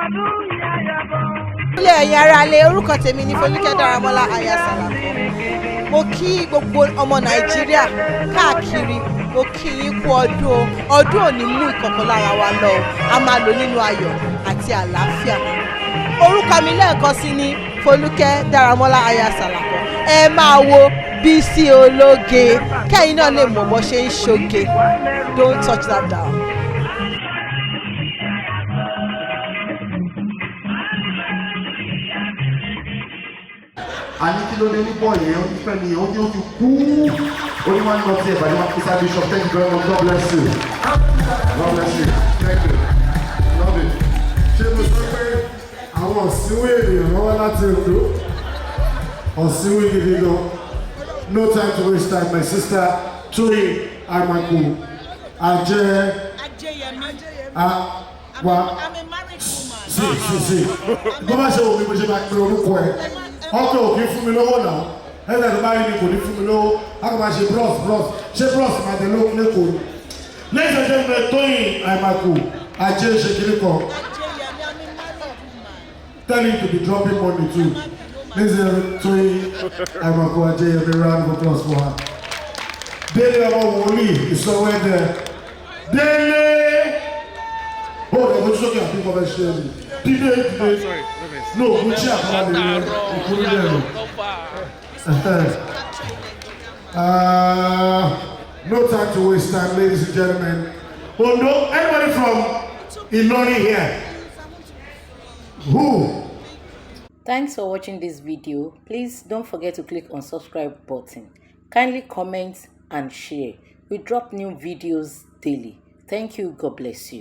Ilé ẹ̀yin ará ilé, orúkọ tèmi ni Folúkẹ́ Dáramọ́lá aya Sàlàkọ́. Mo kí gbogbo ọmọ Nàìjíríà káàkiri, mo kí yín kú ọdún o. Ọdún ò ní mú ìkọ̀kọ̀ lára wa lọ o, a máa lò nínú ayọ̀ àti àlàáfíà. Orúkọ mi lẹ́ẹ̀kan sí ni Folúkẹ́ Dáramọ́lá aya Sàlàkọ́. Ẹ máa wo Bísí Ológe kẹ́yìn náà lè mọ̀ bó ṣe ń ṣoge. Don't touch that dial. A ní kí ló dé nípọ̀ yẹn, ó ti fẹ́ ni, ó ní ó ti kú, ó ní wọn lọ sí ẹ̀bà ní wọn fi sábẹ́ bishop. Thank you very much. God bless you. God bless you. Thank you. Love it. Ṣé mo sọ pé àwọn ọ̀sìnwó ènìyàn wọ́n wá láti Oǹdó? Ọ̀sìnwó gidi gan. No time to waste time, my sister Toyin Aimakhu Ajẹ́. Ajayemi. Wa. I'm a married woman. Sí, sí, sí, bó bá ṣe wù mí mo ṣe máa pe orúkọ ẹ. Ọkọ ò kí fún mi lówó náà, ẹ̀sẹ̀ tó bá rí mi kò ní fún mi lówó, a kò máa ṣe bros bros, ṣé bros máa dé lẹ́kọ̀ọ́. Ladies and gentlemen, Toyin Aimakhu Ajẹ́ ṣe kiri kan. Ajayemi, I'm a married woman. Tell him to be dropping money too. Ladies and gentlemen, Toyin Aimakhu Ajayemi, round of applause for her. Délé ọmọ wòlíì is somewhere there. Délé! Ó rẹ̀ bójú sókè àbí kọ́ fẹ́ ṣe é ni. Dídé dídé. No, mo jí àkàrà lè rí ìkúrú lẹ́nu. No time to waste time, ladies and gentlemen. Oh no, anybody from Ilorin here? Who? Thanks for watching this video. Please don't forget to click on subscribe button. Kindly comment and share. We drop new videos daily. Thank you. God bless you.